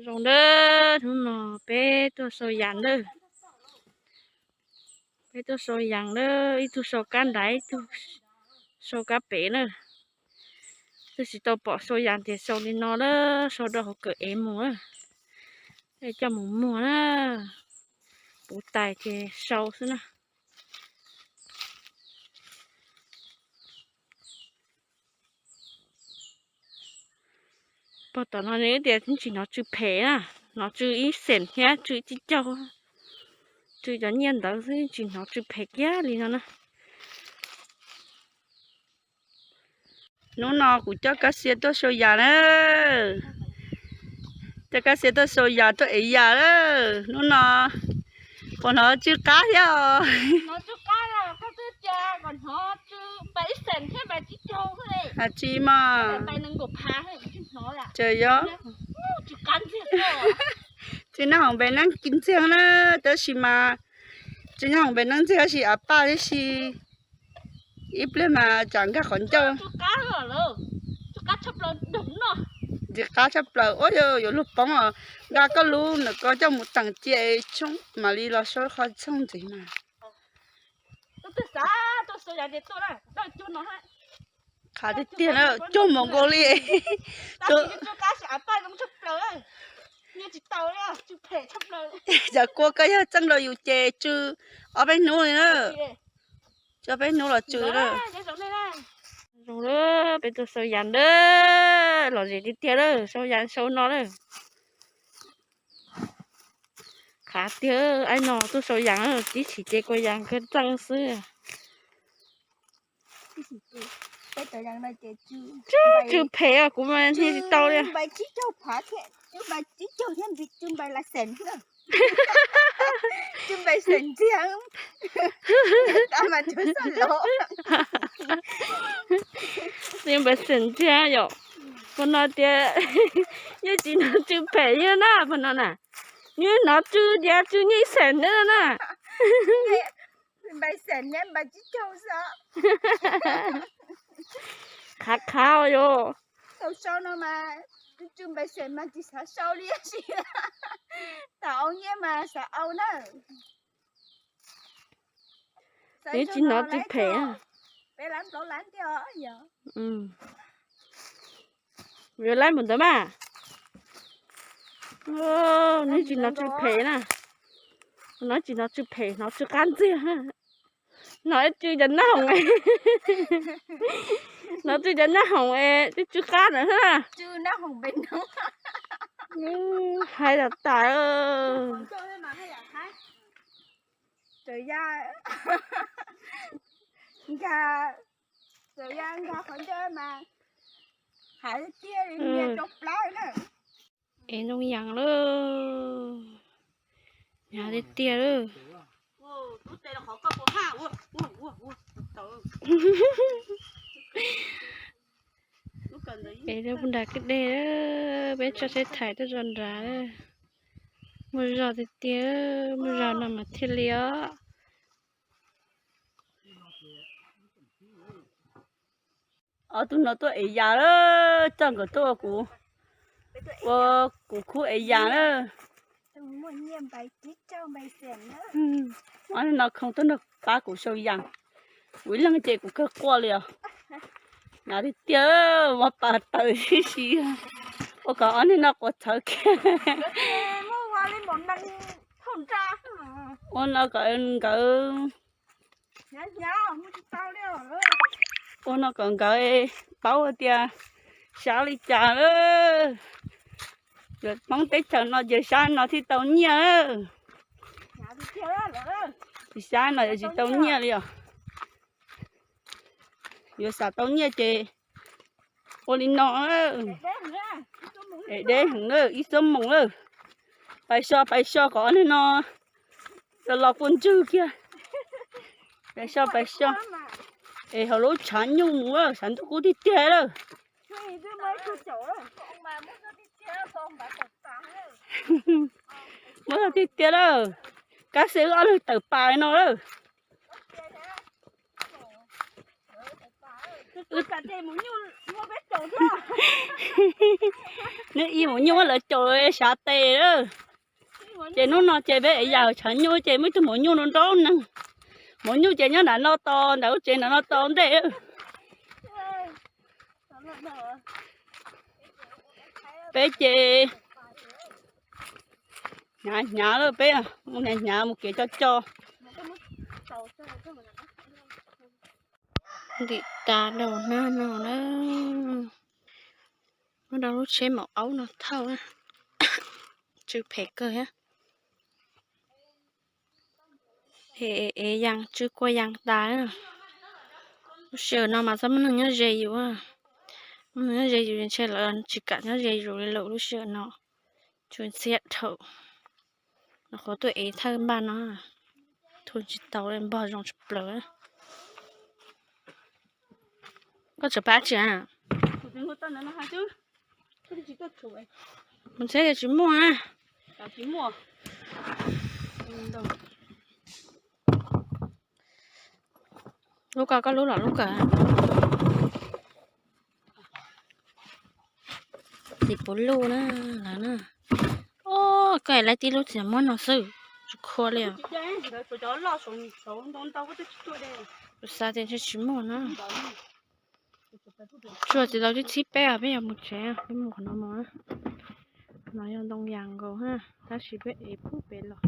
Zoo na, hnub no peb tuaj sau yas na. Peb tuaj sau yas na, ib tug sau kab nrad, ib tug sau kab pem na. Twb tsis tau pom sau yas ces sau li no na, sau rau hauv kawm ev mus na. Coj mus muag na, puv tais ces sau xwb na. Pog tom no nws tias tsis hnov tsw phem na, hnov tsw ib xees thiab tsw tsib caug, tsw cov nyiaj ntawd xwb, tsis hnov tsw phem kiag li no na. Hnub no kuv coj Kab Xia tuaj sau yas na, coj Kab Xia tuaj sau yas tuaj ev yas na. Hnub no puas hnov tsw qab thiab os? Hais tsis mas, tseem yog tsw nab hoom npe neeb ntxiag na, tab sis mas tsw nab hoom npe neeb ntxiag tab sis av paj tib si, ib pliag mas tsam nkag qhov ncauj. Ntxim qab tshaj plaws, ua yuav luag poob os. Nqa koj lub ntawm ko coj mus teem cia es mam li los sau qhov txhooj ntxiv mas. Qhav tiag tiag na, cuag mus nkaus li. Cov kua koj yog txeej rau yus ces tsw ob peb hnub li na. Tsw ob peb hnub los tsw na. Zoo na, peb tuaj sau yas na, lom zem tiag tiag na, sau yas sau no na. Qhav tiag, aib no tuaj sau yas na, tib tsis ces kua yas kawg txeej xwb. Tsw phem os, kuv mas nthe tsis tau li. Npawg xeem ntxiag yom, pog no tias yeej tsis hnov tsw phem li na, pog no na, yeej hnov tsw tias tsw nyiaj xeem na na. Qhav qhav yom. Yeej tsis hnov tsw phem. Yuav laib mus ntawd mas. Nws tsis hnov tsw phem na. Nws tsis hnov tsw phem, hnov tsw qab ntxiag. Hnov tsw cov nab hoom, hnov tsw cov nab hoom es tsw qab na. Hais tas tas. Es ntoo yas lawm, hnyav tiag tiag lawm. Es lawv puag nram kwj deg, peb tso seb thaim tuaj zos nrad. Muaj zog tiag tiag, muaj zog no mas thiaj li os. Ob tug no tuaj ev yas lawm, coj nkawd tuaj ua kuv, ua kuv khub ev yas na. Ob niag no khoom tuaj nrog pab kuv sau yas, kuv ib leeg ces kuv kawg quaj li os. Hnyav tiag tiag, muab pas taws sib si, ua kom ob niag no quav txhawv kiag. Ua no kom nkawd, ua no kom nkawd paub tias sab li cas lawm. Yuav poob teb chaws no ces sab no thiaj tau nyiaj. Tsis sab no yuav tsis tau nyiaj li os. Yuav xav tau nyiaj ces ua li no. Es deb heev na, ib xuab moos na. Pais so pais so kom ob niag no los los kua ntswg kiag. Pais so pais so. Es hauv lub tshav nyuj mus, tshav ntuj kub tiag tiag lawm. Muab txog tiag tiag lawm. Kab xwb wb ob leeg tawm pas no lawm. Neb ib maum nyuj lawv caum sav tes lawm. Ces hnub no ces peb ev yam tshav nyuj ces muaj ib tug maum nyuj no nraub neeg. Maum nyuj ces nyob nram no tos, nram lub tsev nram no tos ntej. Peb ces hnyav hnyav lawm, peb mus hnyav hnyav mus kev co co. Ntim tas rau hnab no na. Muab rau lub tsheb maum aub no thauj na. Tsw phem kawg thiab. Ev yas tsw kua yas tas na. Lub sij hawm no mas txhob muaj neeg nyob ze yus. Muaj neeg nyob ze yus ntshe lawv tsis kam nyob ze yus li lawm lub sij hawm no. Tsw ntxhiab dhau. Los qhuav tuaj ev thawj npaj no. Thu tsis tau li, npog zoo tshaj plaws. Koj tseem pab tsi a? Mus txhiab tias tsis muaj na. Lub koj, koj lub los lub kawg. Tsis puv luj na, lawv na. Koj lawv tib lub txiv muab no xwb, tsis khua li os. Kuv xav tias ntshe tsis muaj na. Tsuag txiv laus twb txhib peb os, peb yuav mus tsev, peb mus qhov no mus. No yog ntoo yas nkaus na, tab sis peb ev pub pem los.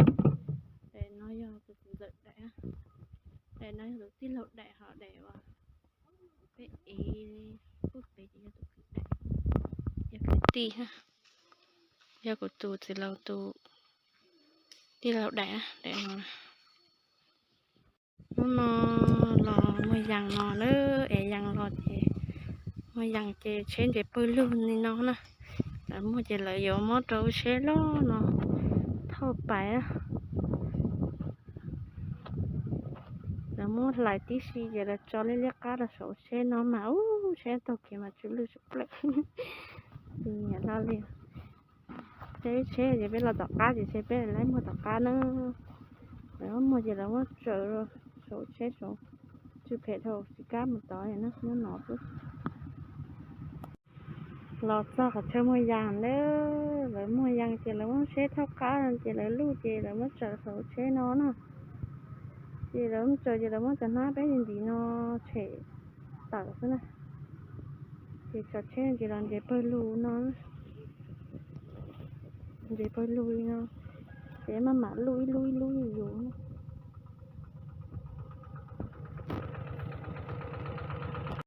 Daim no yog tus txiv ntxawm daim, daim no yog tus tij laug daim, ho daim uas peb ev pub pem ces yog tus kwv daim, yog kwv tij, yog kuv tus txiv laus tus tij laug daim, daim no. Hnub no los muag yas no na, ev yas los ces muag yas ces tsheb nres pawg lug li no na. Lawv muag ces lawv yuav muab rau tsheb loj no thauj pais. Lawv muab hlais tib si ces lawv tso liab liab qab rau saum tsheb no mas ub, tsheb taug kev mas tsw lwj tsw plawm. Nyiam hlo li. Tsheb, tsheb ces peb los tom qab ces tsheb peb lawv muag tom qab na. Lawv muag ces lawv muab tsaws saum tsheb saud, tsw phem dhau tsis kam mus tod na, muab no xwb. Los txog qhov chaw muag yas na, lawv muag yas ces lawv muab tsheb thauj qab ces lawv luj ces lawv muab tsaws saum tsheb no na. Ces lawv muab tsaws ces lawv muab cov hnab peb ntim no tshem tawm xwb na. Ces tso tsheb ces los nres pawg lug no, nres pawg lug li no, ces maj mam luj ib lub ib lub yus.